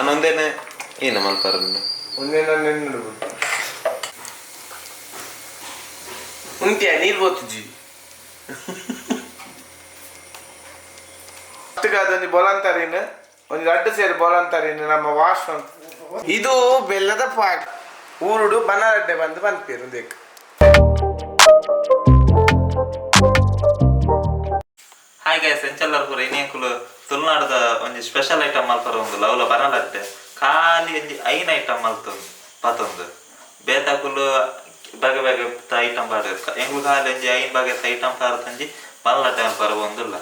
ನಾನು ಒಂದೇನೆ ಏನು ಮಲ್ಪಾರಂದು ಒಂದೇ ನಾನು ನೆನ್ನುಡು ಉಂತ್ಯಾ ನೀರು ಬೋತುಜಿ ಅದೊಂದು ಬೊಲಂತರಿನ ಒಂದು ರಡ್ಡು ಸೇರಿ ಬೊಲಂತರಿನ ನಮ್ಮ ವಾಶ್ ಇದು ಬೆಲ್ಲದ ಪಾಕ್ ಊರುಡು ಬನರಡ್ಡೆ ಬಂದು ಪನ್ಪೇರು ದೇಕ್. ಹಾಯ್ ಗೈಸ್, ಎಂಚಲ್ಲರ್ ಪೂರ ಇನ್ನೇಂಕುಲು ತುಳುನಾಡದ ಒಂಜಿ ಸ್ಪೆಷಲ್ ಐಟಮ್ ಮಲ್ಪರ ಒಂದು ಲವ್ಲ ಬನಲಡ್ಡೆ. ಖಾಲಿ ಒಂಜಿ ಐನ್ ಐಟಮ್ ಮಲ್ತೊಂದು ಪತೊಂದು ಬೇತಕುಲು ಬಗೆ ಬಗೆ ಐಟಮ್ ಪಾಡ, ಎಂಕುಲು ಖಾಲಿ ಒಂಜಿ ಐನ್ ಬಗೆ ಐಟಮ್ ಪಾರತಂಜಿ ಬನಲಡ್ಡೆ ಮಲ್ಪರ ಒಂದುಲ್ಲ.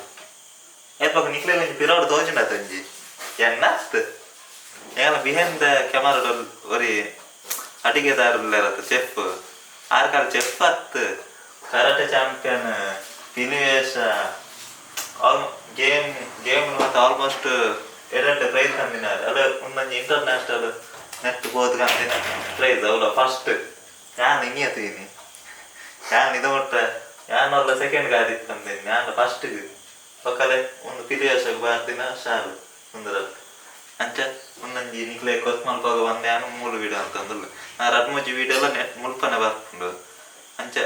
ಏತ್ ಬೊಕ ನಿಕ್ಲೆ ಒಂಜಿ ಪಿರೋಡ್ ತೋಜುಂಡ ಒಂಜಿ ಎನ್ನತ್ ಎಂಗಲ ಬಿಹೈಂಡ್ the camera ಒರಿ ಅಡಿಗೆದಾರುಲ್ಲೇರತ್ತ ಚೆಫ್ ಆರ್ ಕಾಲ ಚೆಫ್ ಅತ್ ಕರಾಟೆ ಚಾಂಪಿಯನ್ ಪಿಲಿವೇಶ ಆಲ್ ಗೇಮ್ ಗೇಮ್ ಮತ್ತೆ ಆಲ್ಮೋಸ್ಟ್ ಎರಡ್ ಪ್ರೈಸ್ ತಂದಿನಾರ್ ಅಲ್ಲ. ಒಂದೊಂಜಿ ಇಂಟರ್ನ್ಯಾಷನಲ್ ನೆಟ್ ಬೋದ್ ಕಂದಿನ ಪ್ರೈಸ್ ಅವಲ ಫಸ್ಟ್. ಯಾನ್ ಹಿಂಗೆ ತೀನಿ, ಯಾನ್ ಇದು ಮುಟ್ಟ ಯಾನ್ ಒಲ್ಲ ಸೆಕೆಂಡ್ ಗಾದಿ ತಂದಿನಿ, ಯಾನ್ ಫಸ್ಟ್. ಒಕ್ಕಲೆ ಒಂದು ಪಿಲಿವೇಶಗ್ ಬಾರ್ದಿನ ಶಾಲು ಸುಂದರ ಅಂಚ ಒಂದೊಂಜಿ ನಿಕ್ಲೆ ಕೊತ್ ಮಲ್ಪಾಗ ಬಂದೆ ಯಾನು ಮೂಲು ವೀಡಿಯೋ ಅಂತಂದುಲ್ಲ. ನಾ ರಡ್ಡ್ ಮೂಜಿ ವೀಡಿಯೋ ಎಲ್ಲ ನೆಟ್ ಮುಲ್ಪನೆ ಬರ್ಪುಂಡು. ಅಂಚ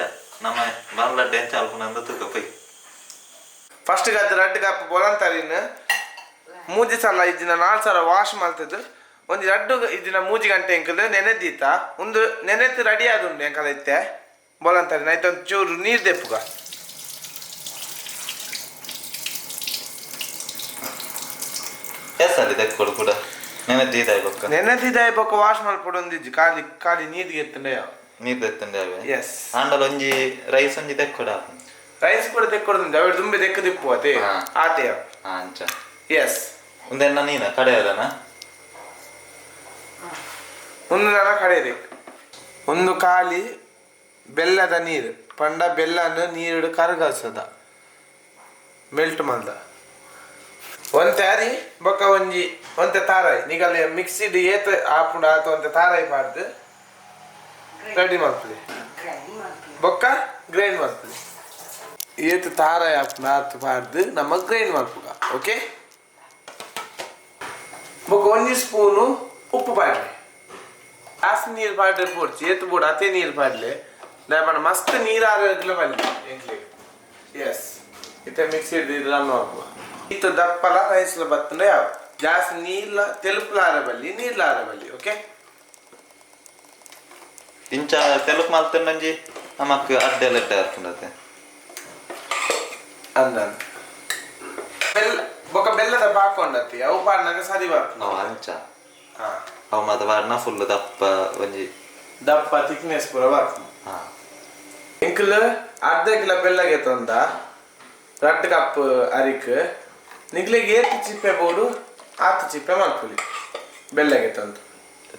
ನಮ್ಮ ಬನ್ಲಡ್ಡೆ ಎಂಚ ಅಲ್ಪುಂಡು ತೂಕ ಪೊಯ್. ಫಸ್ಟ್ ಗದ್ದು ರಡ್ಡು ಕಪ್ ಬೊಲಂತರಿನ ಮೂಜಿ ಸಲ ಇದ್ದಿನ ನಾಲ್ ಸಲ ವಾಶ್ ಮಲ್ತದ್ದು. ಒಂಜಿ ರಡ್ಡು ಇದ್ದಿನ ಮೂಜಿ ಗಂಟೆ ಎಂಕಲ್ ನೆನೆದೀತ. ಒಂದು ನೆನೆತ್ ರೆಡಿ ಆದುಂಡು ಎಂಕಲ್ ಇತ್ತೆ ಬೊಲಂತರಿನ. ಆಯ್ತು, ಒಂದು ಚೂರು ನೀರು ದೆಪ್ಪುಗ. ಎಸ್ ಅಲ್ಲಿ ತೆಕ್ಕೊಡು ಕೂಡ ನೆನೆ ಬೊಕ್ಕ. ನೆನೆದಿದಾಯ ಬೊಕ್ಕ ವಾಶ್ ಮಲ್ಪೊಡು. ಒಂದಿಜ್ಜಿ, ಖಾಲಿ ಖಾಲಿ ನೀರಿಗೆ ಎತ್ತಂಡೆ. ನೀರ್ ತೆತ್ತಂಡೆ ಅವೇ. ಎಸ್. ಆಂಡಲ ಒಂಜಿ ರೈಸ್ ಒಂಜಿ ತೆಕ್ಕೊಡ. ರೈಸ್ ಕೂಡ ತೆಕ್ಕೊಡು, ಅವೆ ದುಂಬೆ ತೆಕ್ಕು ದಿಪ್ಪು ಅದೇ. ಆತೆಯ. ಅಂಚ. ಎಸ್. ಒಂದೆನ್ನ ನೀನ ಕಡೆಯಲ್ಲನ. ಒಂದು ನನ ಕಡೆಯಬೇಕು. ಒಂದು ಖಾಲಿ ಬೆಲ್ಲದ ನೀರು ಪಂಡ ಬೆಲ್ಲನ ನೀರು ಕರಗಸದ ಮೆಲ್ಟ್ ಮಲ್ದ. ಒಂತೆ ಅರಿ ಬೊಕ್ಕ ಒಂಜಿ ಒಂತೆ ತಾರಾಯಿ ನಿಗಲ್ ಮಿಕ್ಸಿಡ್ ಏತ್ ಆಪುಂಡು ಆತ ಒಂತೆ ತಾರಾಯಿ ಪಾಡ್ದು ರೆಡಿ ಮಲ್ಪುಲಿ. ಬೊಕ್ಕ ಗ್ರೈಂಡ್ ಮಲ್ಪುಲಿ. ಏತ್ ತಾರಾಯಿ ಆಪುಂಡು ಆತ್ ಪಾಡ್ದು ನಮ್ಮ ಗ್ರೈಂಡ್ ಮಲ್ಪುಗ. ಓಕೆ, ಬೊಕ್ಕ ಒಂಜಿ ಸ್ಪೂನು ಉಪ್ಪು ಪಾಡ್ಲಿ. ಜಾಸ್ತಿ ನೀರು ಪಾಡ್ರೆ ಪೋಡ್ಚಿ, ಏತ್ ಬೋಡು ಅತೇ ನೀರು ಪಾಡ್ಲೆ. ದಾಯೆ ಮಸ್ತ್ ನೀರು ಆರೋಗ್ಯ ಪಲ್ಲೆ ಎಂಕ್ಲೆಗ್. ಎಸ್, ಇತ್ತೆ ಮಿಕ್ಸಿ ರನ್ ಮಲ್ಪುವ. ಇತ್ತ ದಪ್ಪಲ ರೈಸ್ಲ ಬತ್ತಂಡೆ ಯಾವ ಜಾಸ್ತಿ ನೀರ್ಲ ತೆಲುಪುಲ ಆರ ಬಲ್ಲಿ ನೀರ್ಲ ಆರ ಬಲ್ಲಿ. ಓಕೆ. ಇಂಚ ತೆಲುಪು ಮಲ್ತಂಡಂಜಿ ನಮಕ್ ಅಡ್ಡೆ ಎಡ್ಡೆ ಆರ್ಪುಂಡತೆ. ಅಂದ ಬೆಲ್ಲ ಬೊಕ ಬೆಲ್ಲದ ಪಾಕೊಂಡತ್ತಿ ಅವು ಪಾಡ್ನಾಗ ಸರಿ ಬರ್ಪುಂಡು. ಅವು ಅಂಚ. ಅವು ಮಾತ ಪಾಡ್ನ ಫುಲ್ ದಪ್ಪ ಒಂಜಿ ದಪ್ಪ ಥಿಕ್ನೆಸ್ ಪೂರ ಬರ್ಪುಂಡು. ಎಂಕುಲು ಅರ್ಧ ಕಿಲೋ ಬೆಲ್ಲಗೆ ತಂದ ರಡ್ಡು ಕಪ್ ಅರಿಕ್. ನಿಕ್ಲೆಗ್ ಏತ್ ಚಿಪ್ಪೆ ಬೋಡು ಆತ್ ಚಿಪ್ಪೆ ಮಲ್ಪುಲಿ ಬೆಲ್ಲಗೆ ತಂದು.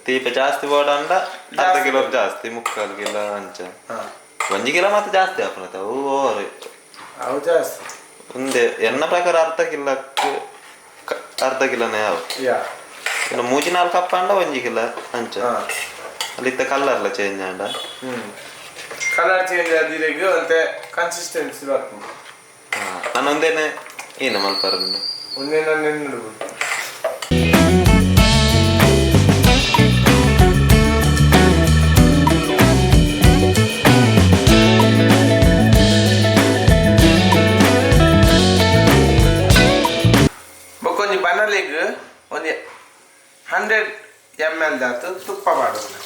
ತೀಪೆ ಜಾಸ್ತಿ ಬೋಡಂಡ ಅರ್ಧ ಜಾಸ್ತಿ. ಕಿಲೋ ಜಾಸ್ತಿ, ಮುಕ್ಕಾಲು ಕಿಲೋ ಅಂಚ. ಒಂಜಿ ಕಿಲೋ ಮತ್ತೆ ಜಾಸ್ತಿ ಆಪುನತೆ ಅವು ಓವರ್. ಅವು ಜಾಸ್ತಿ. ಒಂದೇ ಎನ್ನ ಪ್ರಕಾರ ಅರ್ಧ ಕಿಲೋಕ್ಕೆ ಅರ್ಧ ಕಿಲೋನೇ ಅವು. ಇನ್ನು ಮೂಜಿ ನಾಲ್ಕು ಕಪ್ ಅಂಡ ಒಂಜಿ ಕಿಲೋ ಅಂಚ. ಅಲ್ಲಿತ್ತ ಕಲರ್ಲ ಚೇಂಜ್ ಆಂಡ. ಕಲರ್ ಚೇಂಜ್ ಆದಿರೆಗ್ ಒಂತೆ ಕನ್ಸಿಸ್ಟೆನ್ಸಿ ಬರ್ಪುಂಡು. ನಾನು ಒಂದೇನೆ ಏನು ಮಲ್ಪಾರಂದು. ಒಂದೇ ನಾನು ನೆನ್ನುಡು. ಬೊಕ್ಕ ಒಂಜಿ ಬನಲೆಗ್ ಒಂಜಿ 100 ಎಮ್ ಎಲ್ ದಾತು ತುಪ್ಪ ಪಾಡೋದು.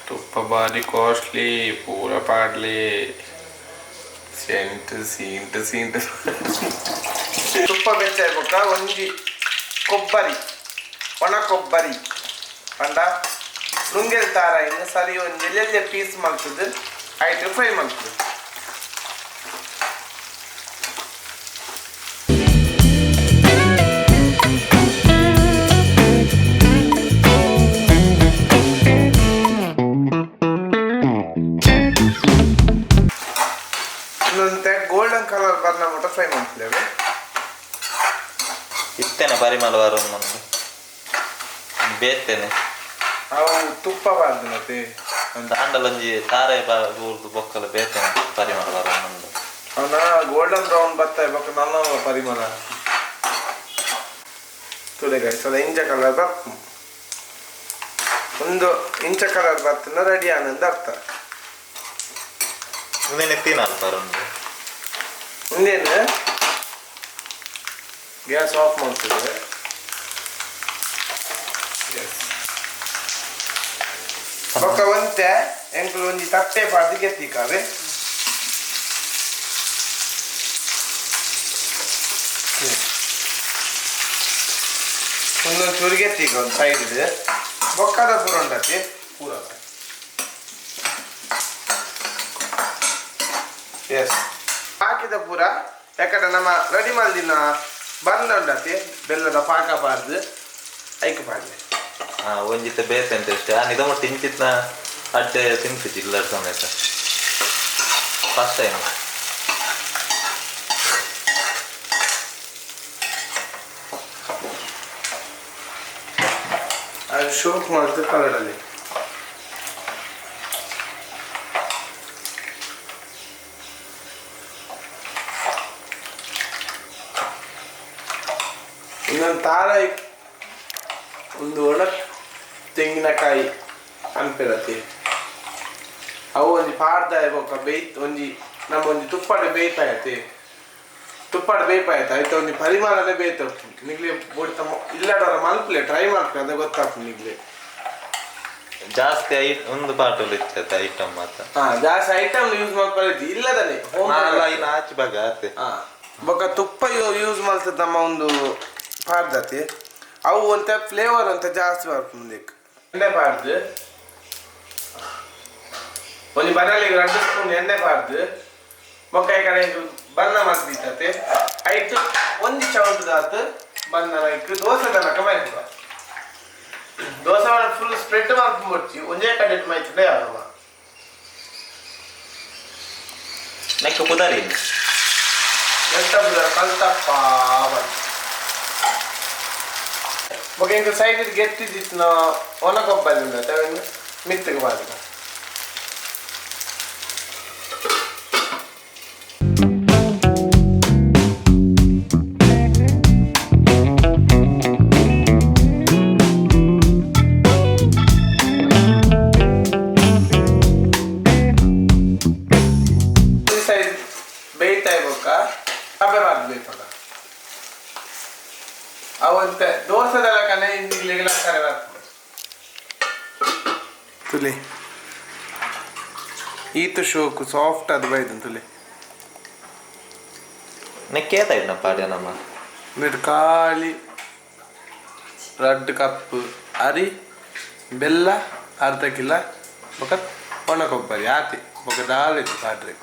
ತುಪ್ಪ ಬಾರಿ ಕಾಸ್ಟ್ಲಿ, ಪೂರ ಪಾಡ್ಲಿ ಸೆಂಟ್ ಸೀಂಟ್ ಸೀಂಟ್. ತುಪ್ಪ ಬೆಚ್ಚ ಬೊಕ್ಕ ಒಂಜಿ ಕೊಬ್ಬರಿ, ಒಣ ಕೊಬ್ಬರಿ ಪಂಡ ನುಂಗೆಲ್ ತಾರಾಯಿನ್ ಸರಿ ಒಂಜಿ ಎಲ್ಲೆಲ್ಲೆ ಪೀಸ್ ಮಲ್ತದ್ದು ಐಟ್ ಫ್ರೈ ಮಲ್ತದ್ದು. ಇನ್ನೊಂತೆ ಗೋಲ್ಡನ್ ಕಲರ್ ಬರ್ನ ಮುಟ್ಟ ಫ್ರೈ ಮಾಡ್ತೇವೆ. ಇತ್ತೇನೆ ಪರಿಮಳ ಬರೋದು ನಮ್ದು ಬೇತೇನೆ. ಅವು ತುಪ್ಪ ಬಾರ್ದು ಮತ್ತೆ. ದಾಂಡಲ ಒಂಜಿ ತಾರೆ ಬೂರ್ದು ಬೊಕ್ಕಲ ಬೇತೇನೆ. Golden brown ಬತ್ತ ಬೊಕ್ಕ ನಲ್ಲ ಪರಿಮಳ ತುಲೆ ಗೈಸ್. ಅಲ್ಲ, ಇಂಚ ಕಲರ್ ಬರ್ಪು. ಒಂದು ಇಂಚ ಕಲರ್ ಬರ್ತನ ರೆಡಿ ಆನಂದ ಅರ್ಥ. ಉಂದೇನೆ ತಿನ್ನಲ್ತಾರ ಒಂದು. ಮುಂದೇನು ಗ್ಯಾಸ್ ಆಫ್ ಮಾಡ್ತಿದ್ದೆ. ಬೊಕ್ಕ ಒಂತೆ ಎಂಕುಲು ಒಂಜಿ ತಟ್ಟೆ ಪಾಡ್ದು ಗೆತ್ತಿಕಾವೆ. ಒಂದೊಂದು ಚೂರು ಗೆತ್ತೀಕ ಒಂದು ಸೈಡ್ ಇದೆ. ಬೊಕ್ಕದ ಪೂರ ಉಂಡತಿ ಪೂರ. ಎಸ್, ಹಾಕಿದ ಪೂರ ಯಾಕಂದ್ರೆ ನಮ್ಮ ರೆಡಿ ಮಲ್ದಿನ ಬಂದ ಉಂಡತಿ ಬೆಲ್ಲದ ಪಾಕ ಪಾಡ್ದು ಐಕ್ ಪಾಡ್ಲೆ. ಹಾ, ಒಂಜಿತ ಬೇತೆ ಅಂತ ಇಷ್ಟ ಆ ನಿದ ಮುಟ್ಟು ಇಂಚಿತ್ನ ಅಡ್ಡೆ ತಿನ್ಪಿಚಿ ಇಲ್ಲರ ಸಮೇತ ಫಸ್ಟ್ ಟೈಮ್. ಅದು ಶೋಕ್ ಮಾಡ್ತು ಕಲರಲ್ಲಿ. ಇನ್ನೊಂದು ತಾರ, ಒಂದು ಒಣ ತೆಂಗಿನಕಾಯಿ ಅನ್ಪಿರತಿ. ಅವು ಒಂಜಿ ಪಾಡ್ದ ಬೊಕ್ಕ ಬೇಯ್ತ್ ಒಂಜಿ ನಮ್ಮ ಒಂಜಿ ತುಪ್ಪಡ ಬೇಯ್ಪಾಯತಿ, ತುಪ್ಪಡ ಬೇಯ್ಪಾಯ್ತು ಆಯ್ತು. ಒಂಜಿ ಪರಿಮಳನೇ ಬೇಯ್ತ ನಿಗ್ಲಿ ಬೋಡಿತ ಇಲ್ಲಡರ ಮಲ್ಪಲೆ, ಟ್ರೈ ಮಾಡ್ಪೆ, ಅದೇ ಗೊತ್ತಾಗ್ತದೆ ನಿಗ್ಲಿ. ಜಾಸ್ತಿ ಒಂದು ಬಾಟಲ್ ಇತ್ತು ಐಟಮ್ ಮಾತ್ರ. ಹಾ, ಜಾಸ್ತಿ ಐಟಮ್ ಯೂಸ್ ಮಾಡ್ಕೊಳ್ಳಿ ಇಲ್ಲದನೆ. ನಾನೆಲ್ಲ ಇನ್ನು ಆಚೆ ಭಾಗ ಆತೆ. ಹಾ, ಬೊಕ್ಕ ತುಪ್ಪ ಯೂಸ್ ಮಾಡ್ತದೆ ನಮ್ಮ ಒಂದು ಪಾಡ್ದತಿ. ಅವು ಒಂತ ಫ್ಲೇವರ್ ಅಂತ ಜಾಸ್ತಿ ಬರ್ಪುಂಡು. ಎಣ್ಣೆ ಪಾಡ್ದು ಒಂಜಿ ಬನಲಿಗೆ 2 ಸ್ಪೂನ್ ಎಣ್ಣೆ ಪಾಡ್ದು ಬೊಕ್ಕ ಈ ಕಡೆ ಬನ್ನ ಮಲ್ದಿತ್ತತೆ. ಐಟ್ ಒಂಜಿ ಚೌಟದಾತ್ ಬನ್ನ ಐಕ್ ದೋಸೆ ತನಕ ಮೈಪುಗ. ದೋಸೆ ಫುಲ್ ಸ್ಪ್ರೆಡ್ ಮಲ್ಪುಂಬೊಡ್ಚಿ, ಒಂಜೇ ಕಡೆ ಮೈತುಂಡ ಯಾವ. ನೆಕ್ ಪುದಾರಿ. ಎಂತ ಪುದರ್ ಕಲ್ತಪ್ಪ ಬಂತು. ಬೊಕ್ಕ ಎಂಕ್ ಸೈಡ್ ಗೆತ್ತಿದ್ದಿತ್ತು ಒಣ ಕೊಬ್ಬರಿ ಉಂಡತೆ, ಅವೆನ್ ಮಿತ್ತಗೆ ಬಾರ್ದ. ಈ ಸೈಡ್ ಬೇಯ್ತಾ ಬೊಕ್ಕ ಕಬ್ಬೆ ಬಾರ್ದು ಬೇಯ್ಪಗ. ಅವಂತ ದೋಸೆದೆಲ್ಲ ಕನೆ ಇಂದಿಗ್ಲಿಗೆಲ್ಲ ಕರೆ ಬರ್ತದೆ. ತುಲೆ, ಈತ ಶೋಕು ಸಾಫ್ಟ್ ಅದು ಬೈದು ತುಲೆ. ನೆಕ್ ಏತಾಯ್ತು ನಮ್ಮ ಪಾಡ್ಯ ನಮ್ಮ. ನೆಟ್ ಖಾಲಿ 2 ಕಪ್ ಅರಿ, ಬೆಲ್ಲ ಅರ್ಧ ಕಿಲ, ಬೊಕ್ಕ ಒಣ ಕೊಬ್ಬರಿ ಆತಿ. ಬೊಕ್ಕ ದಾಲ್ ಇತ್ತು ಪಾಡ್ರೆ.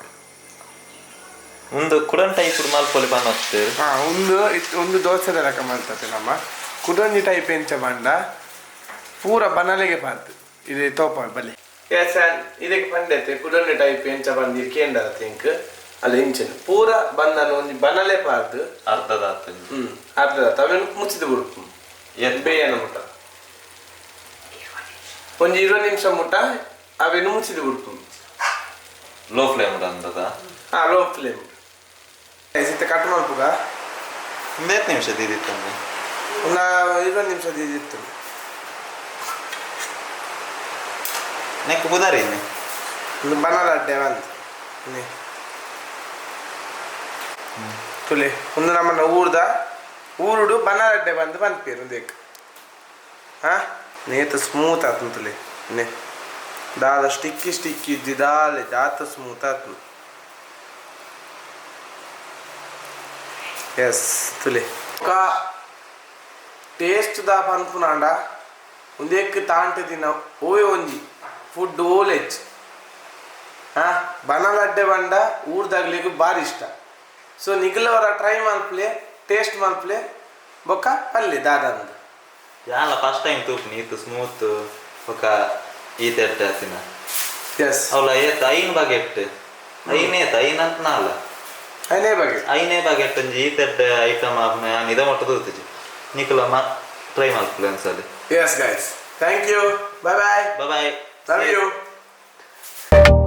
ಒಂದು ಕುಡನ್ ಟೈಪ್ ಮಲ್ಪೊಲಿ ಬನ್ನತ್ತೆ. ಹಾ, ಒಂದು ಒಂದು ದೋಸೆದ ಲೆಕ್ಕ ಮಾಡ್ತದೆ ನಮ್ಮ ಕುಡೊಂಜಿ ಟೈಪ್. ಎಂಚ ಬಂಡ ಪೂರ ಬನಲೆಗೆ ಪಾರ್ತು ಇದು ತೋಪ ಬಲಿ. ಎಸ್, ಇದಕ್ಕೆ ಪಂಡೈತೆ ಕುಡೊಂಜಿ ಟೈಪ್ ಎಂಚ ಬಂದು ಕೇಂದ್ರ ತಿಂಕ್ ಅಲ್ಲ. ಇಂಚಿನ ಪೂರ ಬಂದನು ಒಂಜಿ ಬನಲೆ ಪಾರ್ದು. ಅರ್ಧದಾತು. ಅರ್ಧ ಅವೇನು ಮುಚ್ಚಿದ ಬಿಡ್ಪು. ಏತ್? ಬೇಯನ ಮುಟ್ಟ ಒಂಜಿ 20 ನಿಮಿಷ ಮುಟ್ಟ ಅವೇನು ಮುಚ್ಚಿದ ಬಿಡ್ಪು. ಲೋ ಫ್ಲೇಮ್ ಅಂದದ? ಹಾ, ಲೋ ಫ್ಲೇಮ್. ಇತ್ತೆ ಕಟ್ ಮಲ್ಪುಗ. ಒಂದೇತ್ ನಿಮಿಷ ದೀದಿತ್ತಂದು? ಒಂದು 20 ನಿಮಿಷ ಇತ್ತು. ನೆಕ್ ಪುದಾರಿ ಇನ್ನೆ. ಒಂದು ಬನಲ ಅಡ್ಡೆ ಬಂತು ತುಲೆ. ಒಂದು ನಮ್ಮನ್ನ ಊರ್ದ ಊರುಡು ಬನಲಡ್ಡೆ ಬಂದು ಪನ್ಪೇರು ಒಂದೇಕ್. ಹಾ, ನೇತ ಸ್ಮೂತ್ ಆತು ತುಲೆ. ನೆ ದಾದ ಸ್ಟಿಕ್ಕಿ ಸ್ಟಿಕ್ಕಿ ಇದ್ದಿ ದಾಲೆ ಜಾತ ಸ್ಮೂತ್ ಆತು. ಎಸ್ ತುಲೆ, ఒక ಟೇಸ್ಟ್ ದಾ ಪನ್ಪುನಾಂಡ ಒಂದೇಕ್ ತಾಂಟೆ ದಿನ ಓಯ್ ಒಂಜಿ ಫುಡ್ ಓಲೆಚ್. ಹಾ, ಬನಲಡ್ಡೆ ಬಂಡ ಊರ್ದಾಗ್ಲಿಗೆ ಭಾರಿ ಇಷ್ಟ. ಸೊ ನಿಗಲವರ ಟ್ರೈ ಮಲ್ಪಲೆ, ಟೇಸ್ಟ್ ಮಲ್ಪಲೆ, ಬೊಕ್ಕ ಪಲ್ಲೆ ದಾದಂದು. ಯಾಲ ಫಸ್ಟ್ ಟೈಮ್ ತೂಪ್ನಿ ಇತ್ತು ಸ್ಮೂತ್ ಬೊಕ ಈತ ಎಡ್ಡೆ ಆತಿನ. ಎಸ್. ಅವಲ ಏತ್ ಐನ್ ಬಗೆಟ್ ಐನ್ ಏತ್ ಐನ್ ಅಂತ ನಾಲ. ಅದೇ ಬಗ್ಗೆ. ಐನೇ ಬಗೆಟ್ ಒಂಜಿ ಈತ ಎಡ್ಡೆ ಐಟಮ್ ಆಪ್ನ ಯಾನ್ ಇದ ಮಟ್ಟ ತೂತುಜಿ. ನಿಕುಲ ಟ್ರೈ ಮಲ್ಪಲೆ ಒಂದ್ಸಲಿ. Yes guys, thank you, bye bye. Bye. Love you.